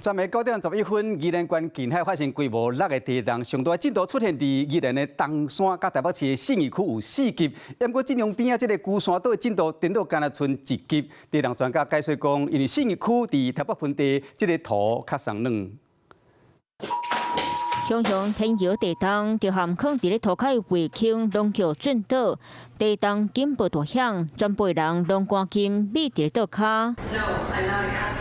昨暝9點11分，宜蘭縣近海發生規模6的地動，上大震度出現佇宜蘭的東山佮台北市的信義區有4級，毋過鎮陽邊仔這个龜山島的震度顛倒干焦賰1級。地動專家解說講，因為信義區佇台北盆地這个土較鬆軟。雄雄天搖地動，就含囥佇咧塗跤的圍坑攏叫震倒。地動警報大響，全部人攏趕緊覕佇咧桌跤。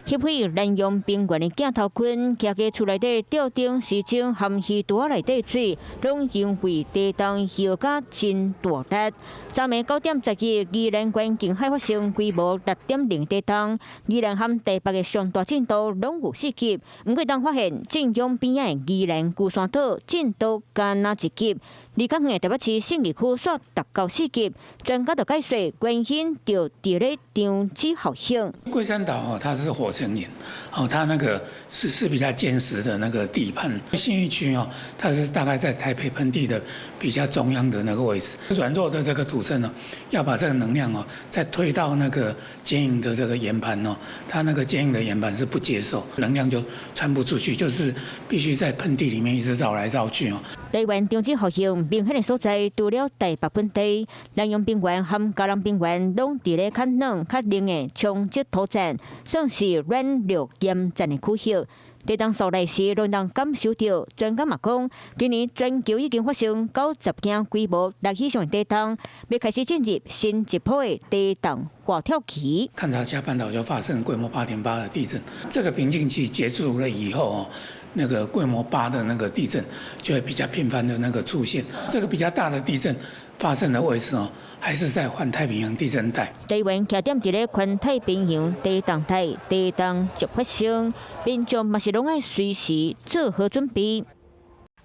翕彼南陽平原的鏡頭群，徛佇厝內底吊燈、時鐘含魚櫥仔內底水，攏因為地動搖甲真大力。昨暝9點11，宜蘭縣近海發生規模6.0地動，宜蘭和台北的上大震度攏有4級。毋過當發現鎮江邊仔的宜蘭龜山島震度干焦1級，離較遠的台北市信義區煞達到4級。專家就解說原因就佇咧場子效應。龜山島哦，它是火成岩，哦，它那個是比較堅實的那個地盤。信義區哦，它是大概在台北盆地的比較中央的那個位置，軟弱的這個土層呢，要把這個能量哦，再推到那個堅硬的這個岩盤哦，它那個堅硬的岩盤是不接受，能量就傳不出去，就是必須在盆地裡面一直繞來繞去哦。台灣場子效應明顯的所在，除了台北盆地、南陽平原和嘉南平原，攏佇咧較軟、較冷的沖積土層，算是軟弱岩層的區域。地動掃來時，攏能感受著。專家嘛講，今年全球已經發生90件規模6以上的地動，欲開始進入新一波的地動活跳期。勘察加半島就發生規模8.8的地震，這個平靜期結束了以後哦，那個規模8的那個地震就會比較頻繁的那個出現。這個比較大的地震發生的位置哦，還是在環太平洋地震帶。台灣徛踮佇咧環太平洋地動帶，地動就發生，民眾嘛是攏愛隨時做好準備。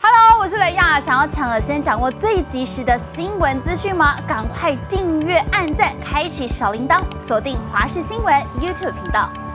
Hello，我是雷亞，想要搶先掌握最及時的新聞資訊嗎？趕快訂閱、按讚、開啟小鈴鐺，鎖定華視新聞 YouTube 頻道。